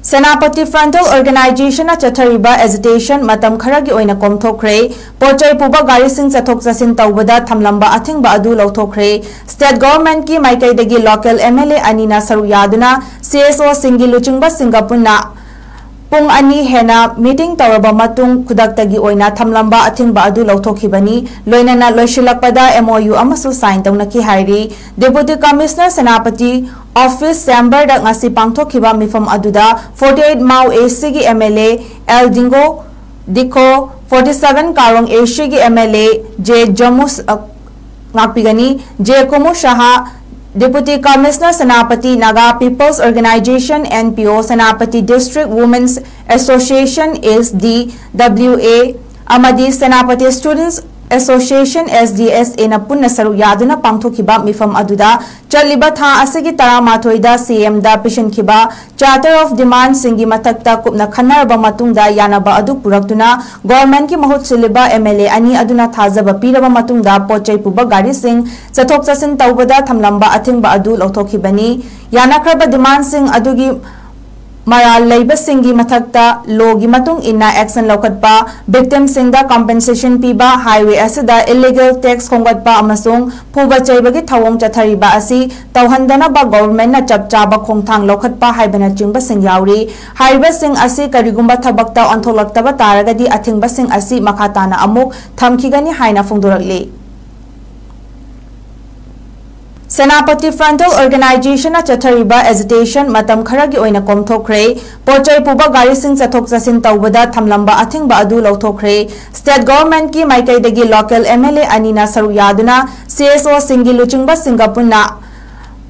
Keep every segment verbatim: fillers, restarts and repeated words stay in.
Senapati Frontal Organization ꯅ ꯆꯠꯊꯔꯤꯕ agitation ꯃꯇꯝ ꯈꯔꯒꯤ ꯑꯣꯏꯅ ꯀꯣꯝꯊꯣꯛꯈ꯭ꯔꯦ꯫ ꯄꯣꯠꯆꯩ ꯄꯨꯕ ꯒꯥꯔꯤꯁꯤꯡ ꯆꯠꯊꯣꯛ ꯆꯠꯁꯤꯟ ꯇꯧꯕꯗ ꯊꯝꯂꯝꯕ ꯑꯊꯤꯡꯕ ꯑꯗꯨ ꯂꯧꯊꯣꯛꯈ꯭ꯔꯦ꯫ State Government ꯀꯤ ꯃꯥꯏꯀꯩꯗꯒꯤ local M L A ꯑꯅꯤꯅ ꯁꯔꯨꯛ ꯌꯥꯗꯨꯅ C S O ꯁꯤꯡꯒꯤ ꯂꯨꯆꯤꯡꯕꯁꯤꯡꯒ ꯄꯨꯟꯅ ꯄꯨꯡ ꯑꯅꯤ ꯍꯦꯟꯅ meeting ꯇꯧꯔꯕ ꯃꯇꯨꯡ ꯈꯨꯗꯛꯇꯒꯤ ꯑꯣꯏꯅ ꯊꯝꯂꯝꯕ ꯑꯊꯤꯡꯕ ꯑꯗꯨ ꯂꯧꯊꯣꯛꯈꯤꯕꯅꯤ꯫ ꯂꯣꯏꯅꯅ ꯂꯣꯏꯁꯤꯜꯂꯛꯄꯗ M O U ꯑꯃꯁꯨ sign ꯇꯧꯅꯈꯤ ꯍꯥꯏꯔꯤ꯫ Deputy Commissioner Senapati office chamber ꯗ ꯉꯁꯤ ꯄꯥꯡꯊꯣꯛꯈꯤꯕ ꯃꯤꯐꯝ ꯑꯗꯨꯗ forty eight Mao A C ꯒꯤ M L A L Dingo Dikho, forty seven Karong A C ꯒꯤ M L A J Jamus, ꯑ, ꯉꯥꯛꯄꯤꯒꯅꯤ꯫ J Kumu Saha, Deputy Commissioner Senapati Naga People's Organization N P O, Senapati District Women's Association S D W A, ꯑꯃꯗꯤ Senapati Students Association S D S A ꯅ ꯄꯨꯟꯅ ꯁꯔꯨꯛ ꯌꯥꯗꯨꯅ ꯄꯥꯡꯊꯣꯛꯈꯤꯕ ꯃꯤꯐꯝ ꯑꯗꯨꯗ ꯆꯠꯂꯤꯕ ꯊꯥ ꯑꯁꯤꯒꯤ ꯇꯔꯥꯃꯥꯊꯣꯏꯗ C M the ꯄꯤꯁꯤꯟꯈꯤꯕ Charter of Demand ꯁꯤꯡꯒꯤ ꯃꯊꯛꯇ ꯀꯨꯞꯅ ꯈꯟꯅꯔꯕ ꯃꯇꯨꯡꯗ ꯌꯥꯅꯕ ꯑꯗꯨ ꯄꯨꯔꯛꯇꯨꯅ government ꯀꯤ ꯃꯍꯨꯠ ꯁꯤꯜꯂꯤꯕ M L A ꯑꯅꯤ ꯑꯗꯨꯅ ꯊꯥꯖꯕ ꯄꯤꯔꯕ ꯃꯇꯨꯡꯗ ꯄꯣꯠ ꯆꯩ ꯄꯨꯕ ꯒꯥꯔꯤꯁꯤꯡ ꯆꯠꯊꯣꯛ ꯆꯠꯁꯤꯟ ꯇꯧꯕꯗ ꯊꯝꯂꯝꯕ ꯑꯊꯤꯡꯕ ꯑꯗꯨ ꯂꯧꯊꯣꯛꯈꯤꯕꯅꯤ꯫ ꯌꯥꯅꯈ꯭ꯔꯕ demand ꯁꯤꯡ ꯑꯗꯨꯒꯤ ꯃꯔꯥꯜ ꯂꯩꯕꯁꯤꯡꯒꯤ ꯃꯊꯛꯇ law ꯒꯤ ꯃꯇꯨꯡ ꯏꯟꯅ action ꯂꯧꯈꯠꯄ, victim ꯁꯤꯡꯗ compensation ꯄꯤꯕ, highway ꯑꯁꯤꯗ illegal tax ꯈꯣꯝꯒꯠꯄ ꯑꯃꯁꯨꯡ ꯐꯨꯕ ꯆꯩꯕꯒꯤ ꯊꯧꯑꯣꯡ ꯆꯠꯊꯔꯤꯕ ꯑꯁꯤ ꯇꯧꯍꯟꯗꯅꯕ government ꯅ ꯆꯞ ꯆꯥꯕ ꯈꯣꯡꯊꯥꯡ ꯂꯧꯈꯠꯄ ꯍꯥꯏꯕꯅꯆꯤꯡꯕꯁꯤꯡ ꯌꯥꯎꯔꯤ꯫ ꯍꯥꯏꯔꯤꯕꯁꯤꯡ ꯑꯁꯤ ꯀꯔꯤꯒꯨꯝꯕ ꯊꯕꯛꯇ ꯑꯣꯟꯊꯣꯛꯂꯛꯇꯕ ꯇꯥꯔꯒꯗꯤ ꯑꯊꯤꯡꯕꯁꯤꯡ ꯑꯁꯤ ꯃꯈꯥ ꯇꯥꯅ ꯑꯃꯨꯛ ꯊꯝꯈꯤꯒꯅꯤ ꯍꯥꯏꯅ ꯐꯣꯡꯗꯣꯔꯛꯂꯤ꯫ ꯁꯦꯅꯥꯄꯇꯤ Frontal Organization ꯅ ꯆꯠꯊꯔꯤꯕ agitation ꯃꯇꯝ ꯈꯔꯒꯤ ꯑꯣꯏꯅ ꯀꯣꯝꯊꯣꯛꯈ꯭ꯔꯦ꯫ ꯄꯣꯠꯆꯩ ꯄꯨꯕ ꯒꯥꯔꯤꯁꯤꯡ ꯆꯠꯊꯣꯛ ꯆꯠꯁꯤꯟ ꯇꯧꯕꯗ ꯊꯝꯂꯝꯕ ꯑꯊꯤꯡꯕ ꯑꯗꯨ ꯂꯧꯊꯣꯛꯈ꯭ꯔꯦ꯫ State Government ꯀꯤ ꯃꯥꯏꯀꯩꯗꯒꯤ local M L A ꯑꯅꯤꯅ ꯁꯔꯨꯛ ꯌꯥꯗꯨꯅ C S O ꯁꯤꯡꯒꯤ ꯂꯨꯆꯤꯡꯕꯁꯤꯡꯒ ꯄꯨꯟꯅ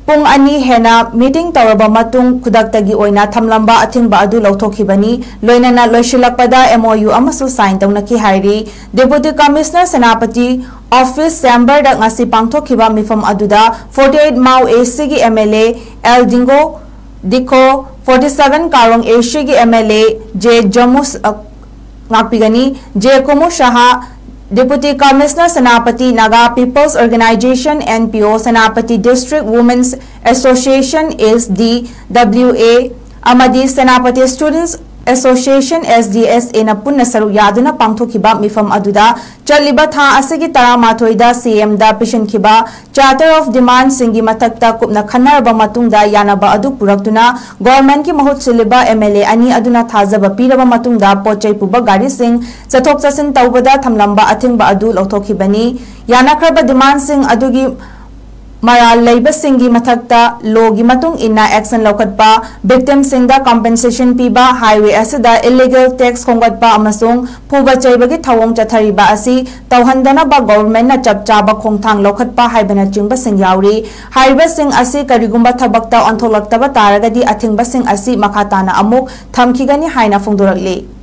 ꯄꯨꯡ ꯑꯅꯤ ꯍꯦꯟꯅ meeting ꯇꯧꯔꯕ ꯃꯇꯨꯡ ꯈꯨꯗꯛꯇꯒꯤ ꯑꯣꯏꯅ ꯊꯝꯂꯝꯕ ꯑꯊꯤꯡꯕ ꯑꯗꯨ ꯂꯧꯊꯣꯛꯈꯤꯕꯅꯤ꯫ ꯂꯣꯏꯅꯅ ꯂꯣꯏꯁꯤꯜꯂꯛꯄꯗ M O U ꯑꯃꯁꯨ sign ꯇꯧꯅꯈꯤ ꯍꯥꯏꯔꯤ꯫ Deputy Commissioner Senapati office chamber ꯗ ꯉꯁꯤ ꯄꯥꯡꯊꯣꯛꯈꯤꯕ ꯃꯤꯐꯝ ꯑꯗꯨꯗ forty eight Mao A C ꯒꯤ M L A L Dingo Dikho, forty seven Karong A C ꯒꯤ M L A J Jamus, ꯑ, ꯉꯥꯛꯄꯤꯒꯅꯤ꯫ J Kumu Saha, Deputy Commissioner Senapati Naga People's Organization N P O, Senapati District Women's Association S D W A, ꯑꯃꯗꯤ Senapati Students Association, S D S A ꯅ ꯄꯨꯟꯅ ꯁꯔꯨꯛ ꯌꯥꯗꯨꯅ ꯄꯥꯡꯊꯣꯛꯈꯤꯕ ꯃꯤꯐꯝ ꯑꯗꯨꯗ ꯆꯠꯂꯤꯕ ꯊꯥ ꯑꯁꯤꯒꯤ ꯇꯔꯥꯃꯥꯊꯣꯏꯗ C M the ꯄꯤꯁꯤꯟꯈꯤꯕ Charter of Demand ꯁꯤꯡꯒꯤ ꯃꯊꯛꯇ ꯀꯨꯞꯅ ꯈꯟꯅꯔꯕ ꯃꯇꯨꯡꯗ ꯌꯥꯅꯕ ꯑꯗꯨ ꯄꯨꯔꯛꯇꯨꯅ Government ꯀꯤ ꯃꯍꯨꯠ ꯁꯤꯜꯂꯤꯕ M L A ꯑꯅꯤ ꯑꯗꯨꯅ ꯊꯥꯖꯕ ꯄꯤꯔꯕ ꯃꯇꯨꯡꯗ ꯄꯣꯠ ꯆꯩ ꯄꯨꯕ ꯒꯥꯔꯤꯁꯤꯡ ꯆꯠꯊꯣꯛ ꯆꯠꯁꯤꯟ ꯇꯧꯕꯗ ꯊꯝꯂꯝꯕ ꯑꯊꯤꯡꯕ ꯑꯗꯨ ꯂꯧꯊꯣꯛꯈꯤꯕꯅꯤ꯫ ꯌꯥꯅꯈ꯭ꯔꯕ demand ꯁꯤꯡ ꯑꯗꯨꯒꯤ ꯃꯔꯥꯜ ꯂꯩꯕꯁꯤꯡꯒꯤ ꯃꯊꯛꯇ law ꯒꯤ ꯃꯇꯨꯡ ꯏꯟꯅ action ꯂꯧꯈꯠꯄ, victim ꯁꯤꯡꯗ compensation ꯄꯤꯕ, highway ꯑꯁꯤꯗ illegal tax ꯈꯣꯝꯒꯠꯄ ꯑꯃꯁꯨꯡ ꯐꯨꯕ ꯆꯩꯕꯒꯤ ꯊꯧꯑꯣꯡ ꯆꯠꯊꯔꯤꯕ ꯑꯁꯤ ꯇꯧꯍꯟꯗꯅꯕ Government ꯅ ꯆꯞ ꯆꯥꯕ ꯈꯣꯡꯊꯥꯡ ꯂꯧꯈꯠꯄ ꯍꯥꯏꯕꯅꯆꯤꯡꯕꯁꯤꯡ ꯌꯥꯎꯔꯤ꯫ ꯍꯥꯏꯔꯤꯕꯁꯤꯡ ꯑꯁꯤ ꯀꯔꯤꯒꯨꯝꯕ ꯊꯕꯛꯇ ꯑꯣꯟꯊꯣꯛꯂꯛꯇꯕ ꯇꯥꯔꯒꯗꯤ ꯑꯊꯤꯡꯕꯁꯤꯡ ꯑꯁꯤ ꯃꯈꯥ ꯇꯥꯅ ꯑꯃꯨꯛ ꯊꯝꯈꯤꯒꯅꯤ ꯍꯥꯏꯅ ꯐꯣꯡꯗꯣꯔꯛꯂꯤ꯫